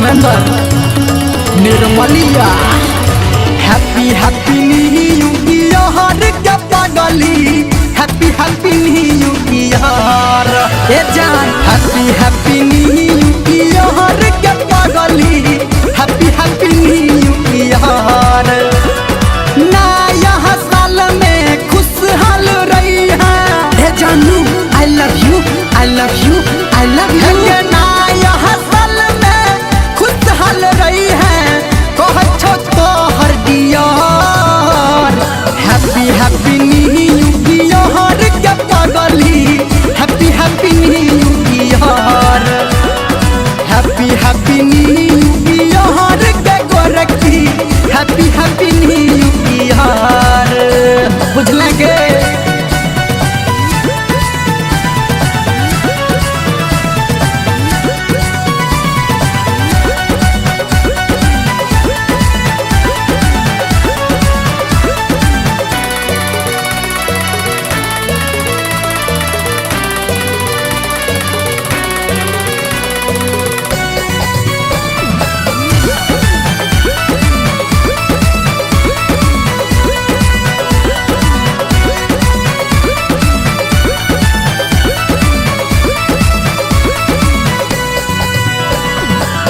Dharmendra Nirmaliya. Happy happy new year के पगली, happy happy new year ए जान। Happy happy new year के पगली, हैप्पी हैप्पी न्यू ईयर। नया साल में खुशहाल रही है हे जानू, I love you I love you I love you. नया साल में खुशहाल रही है कह छो तोहर dear. Happy happy new year के पगली, happy happy new year. Happy happy new year के गोरखी, हैप्पी हैप्पी न्यू ईयर। बुझल के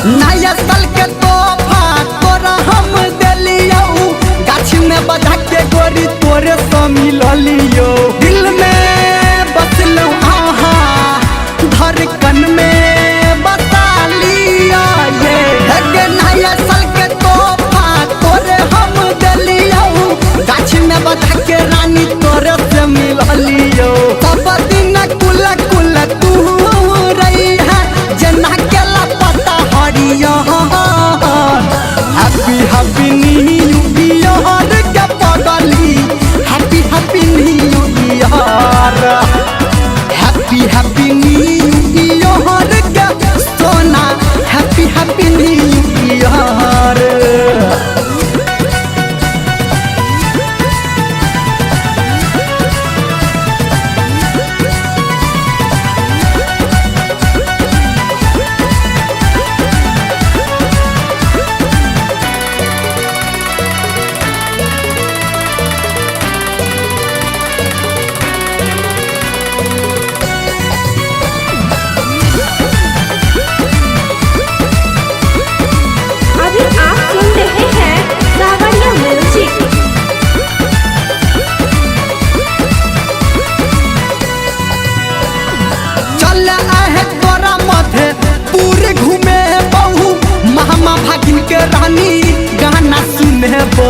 नया साल के तोहफा तोरा हम देलियौ, गाछ में बधा के गोरी तोरे से मिललियौ। दिल में बसलौ आहा धड़कन में बसा लिया ये। हे नया साल के तोहफा तोरे हम देलियौ, गाछ में बधा के रानी तोरे से मिललियौ। सब दिन कुल कुल तू रही है जना केला पता हरियर। हैप्पी हैप्पी न्यू ईयर के पगली, happy happy new year. Happy happy new year के सोना, हैप्पी हैप्पी न्यू ईयर। अभी आप सुन रहे हैं सावरिया म्यूजिक। चल आहे तोरा मधे पूरे घूमे बहु, महामा भागिन के रानी गाना सुने बो।